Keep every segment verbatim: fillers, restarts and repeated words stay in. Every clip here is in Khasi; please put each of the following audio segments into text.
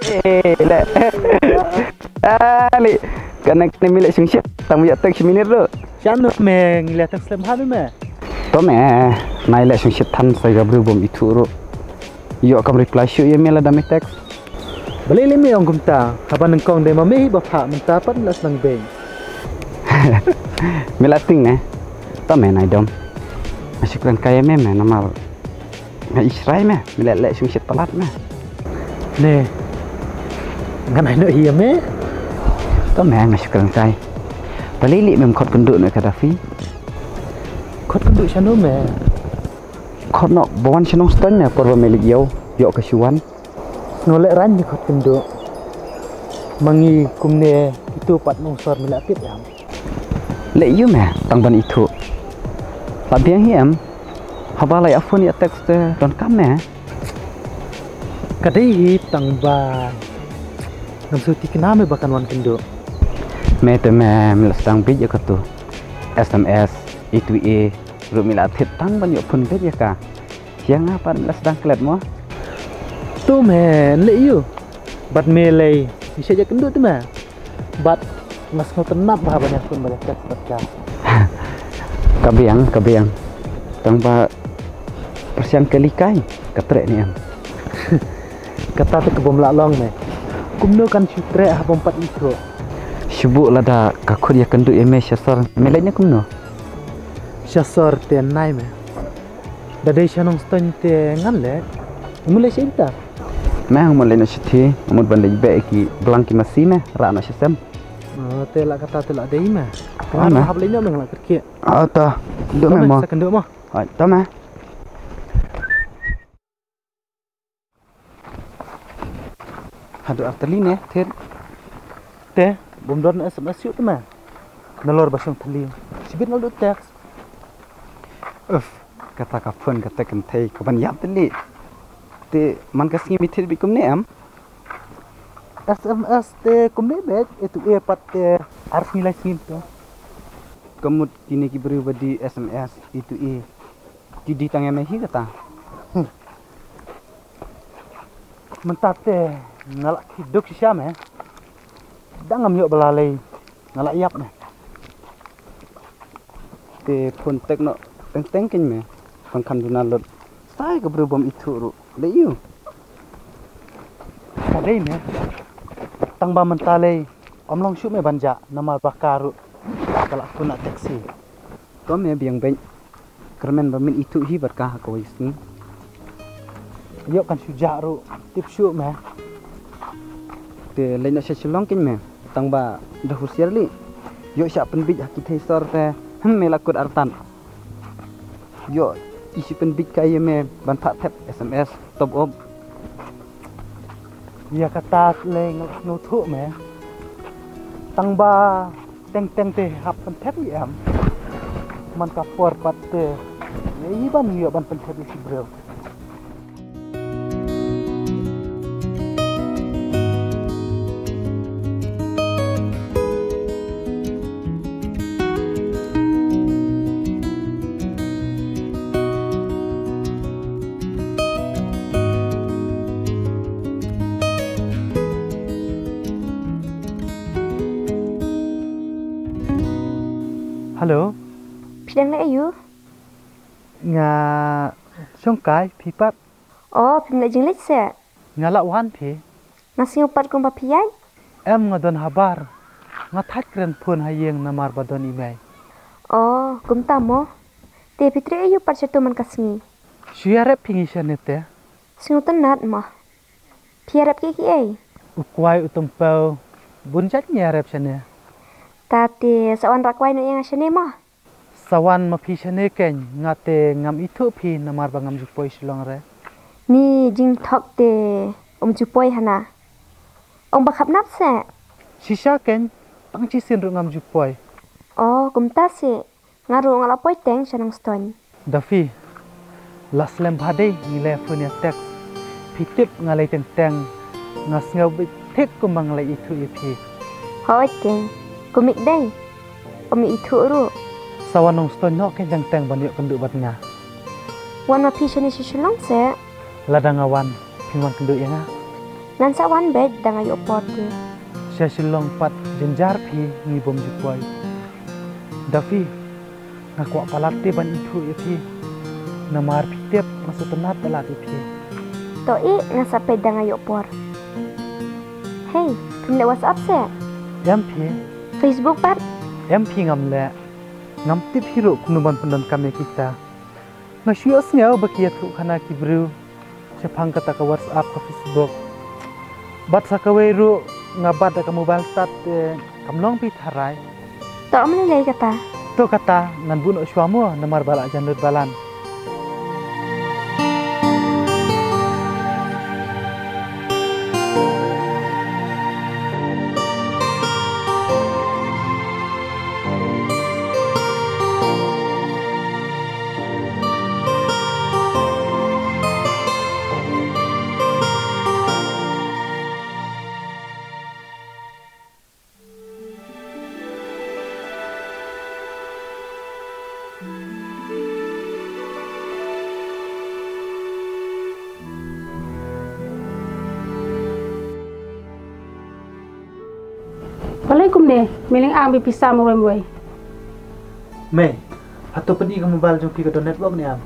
Eh, le. Ah, le. Kana kana mila sungsit. Tamu ya tak seminit tu. Siapa me ngila tak slem hadu me? To me, nai le sungsit than sai gabru bom itu ru. Yo kam reply shu ye mila dami text. Balik le me ong kumta, haba nengkong de mame hi bapha menta pat la senang beng. Mila ting ne. To me nai dom. Masih kurang kaya me me namar. Nga israi me, mila le sungsit palat me. Ne. Ngan ai no hi me. To me nga sukran kai. Pali li mem khot kundu no kadafi. Khot kundu shano me. Khot no bawan shanong ston me por ba me li yo yo ka shuwan. Ngo le ran ni khot kundu. Mangi kumne itu pat nong sor mila pit yam. Le yu me tang ban ithu. La biang hi em. Haba lai afun ya text te don kam me. Kadai hi tang ba ngam su tikna me bakan wan kendo. Me te me mila stang bit ya katu. S M S itu e ru mila thit tang ban yo phun bit ya ka. Siang apa mila stang klet mo. Tu me le yu. Bat me lei. Isya ya kendo tu me. Bat ngas ngau tenap bah banyak pun banyak kat kat ka. Kabiang, kabiang. Tang ba persiang kelikai katrek ni am. Kata tu kebom lak long me. Kumno kan syutre ha bompat itu. Syubuk lada kakut ya kenduk ya me syasar. Me lek nya kumno. Syasar te nai me. Da dei shanong stone te ngan le. Mule shinta. Me hang mule no shithi, mut ban dei be ki blang ki masi me, ra no shisem. Oh, te la kata te la dei me. Ah, me. Hab le no me ngla kerki. Ah, ta. Duk me mo. Sa kenduk mo. Ah, ta me. Hadu artali ne, thir. Te, bum don S M S yuk te me. Nalor basung tali. Sibit naldu text. Uf, kata ka phone kata kan thei ka ban yap tali. Te man ka sngi mi thir bi kumne am. S M S te kumne be, itu e pat te arf nilai sngi to. Kamut kini ki beri badi S M S itu e. Ki di tang em hi kata. Hmm. Mynta te nga la ki duk shisha me. Dang ngam ïoh ba la lei nga la ïap me. Te phone tek noh teng teng kin me. Pang kham duna lut. Sai ka bru bom ithuh ruh. Lei ïu. Ka dei me. Tang ba mynta lei. Om long shuh me ban jah namar ba ka ruh. Ka la phone na taxi. Ko me biang beng. Kyrmen ba min ithuh hi bad ka ha kawei sngi. Ïoh kan shu jah ruh tip shuh me. Te lei na sha shilong kin me. Tang ba da husiar li. Ïoh sha pynbit ha ki thei sor te. Hm me la kut artan. Ïoh i shu pynbit ka ïa me ban phah thep S M S top up. Ïa kata lei nga la sngewthuh me. Tang ba Teng teng te hap pynthep ïa em. Man ka por pat te ïa i ban ïoh ban pynthep ïa ki briew. Hello. Phi dang leh aïu? Nga shong kai, phi pat? Oh, phim leh jingleit se? Nga lah wan phi. Nga sngew pat kumba phi ïaid? Em, nga don habar. Nga thait kren phone ha ïing namar ba don i mei. Oh, kumta mo. Te phi treh aïu pat shato man ka sngi? Shu ïarep phi ngi shane te. Sngewtynnat mo. Phi ïarep kiei kiei? U kwai u tympew. Bun jait ngi ïarep shane. Ta te sa wan rah kwai noh ïa nga shane mo. Sa wan ma phi shane kein, nga te ngam ithuh phi namar ba ngam ju poi Shillong re. Ni jingthok te um ju poi hana. Ong ba khap nap se. Shisha kein, tang shisien ruh ngam ju poi. Oh, kumta se. Nga ruh nga la poi teng sha Nongstoiñ. Da phi, la slem bha dei ngi leh phone ïa text. Phi tip nga lei teng teng, nga sngew bit thik kumba nga lei ithuh ïa phi. Hooid kein, kumne dei. Ym ithuh ruh. Sa wan Nongstoiñ noh kein teng teng ban ïoh kynduh bad nga. Wan ma phi shane sha Shillong se. Lada nga wan, phin wan kynduh ïa nga. Ngan sa wan beit da nga ïoh por te. Sha Shillong pat jynjar phi ngi bym ju poi. Da phi, nga kwah palat te ban ithuh ïa phi. Namar phi tip nga sngewtynnat palat ïa phi. To i nga sa peit da nga ïoh por. Hei, phim leh WhatsApp se? Em phi. Facebook pat? Em phi ngam leh. Ngam tip hi ruh kumno ban pyndonkam ïa kita. Nga shu ïohsngew ba ki ïathuh khana ki briew shaphang kata ka WhatsApp ka Facebook. Bad sa kawei ruh nga bat da ka mobile tad te kam long phi tharai. To ym lei lei kata. To kata ngan buh noh shuwa mo namar ba la jan lut balan. Balei kumne, me lyngkhuh bad pisa marwei marwei. Mei, hato peit ka mobile jong phi ka don network ne em?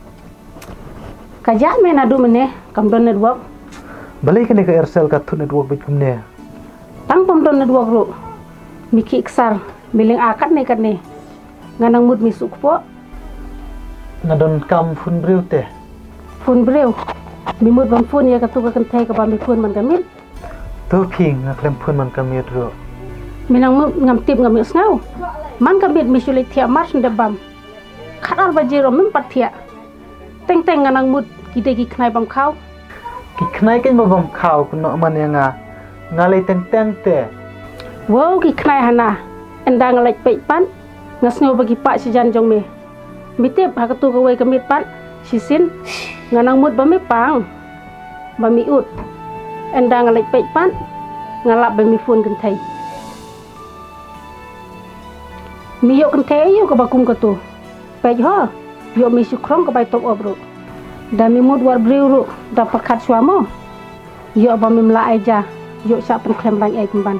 Ka jah me naduh mynne kam don network. Balei kane ka Aircel ka thut network beit kumne? Tang pom don network ruh. Me khih ksar, me lyngkhuh katne katne. Nga nang mut me suk kpoh. Nga donkam phone briew te. Phone briew? Me mut ban phone ïa katu ka kynthei kaba me phone man ka miet? To phi nga khlem phone man ka miet ruh. Me nang mut ngam tip ngam ïohsngew. Man ka miet me shu leit thiah mar shen dep bam. Khatar baje ruh mem pat thiah. Teng teng nga nang mut ki dei ki khnai bam khaw. Ki khnai kein ba bam khaw kynnoh man ïa nga. Nga lei teng teng te. Wow ki khnai hana. Ynda nga leit peit pat. Nga sngew ba ki pah shijan jong me. Me tip ha katu kawei ka miet pat. Shisien. Nga nang mut ba me pang. Ba me ud. Ynda nga leit peit pat. Nga lap ba me phone kynthei. Me ïoh kynthei aïu kaba kum katu. Peit ho, ïoh me shu khrong ka bai top up ruh. Da me mut wat briew ruh, da pyrkhat shuwa mo. Ïoh ba mem lah ai ja, ïoh shah pynkhlem lain ai pynban.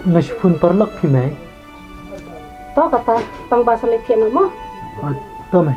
Nga shu phone paralok phi mei. To kata, tang ba sa leit thiah noh mo. Ah, to mei.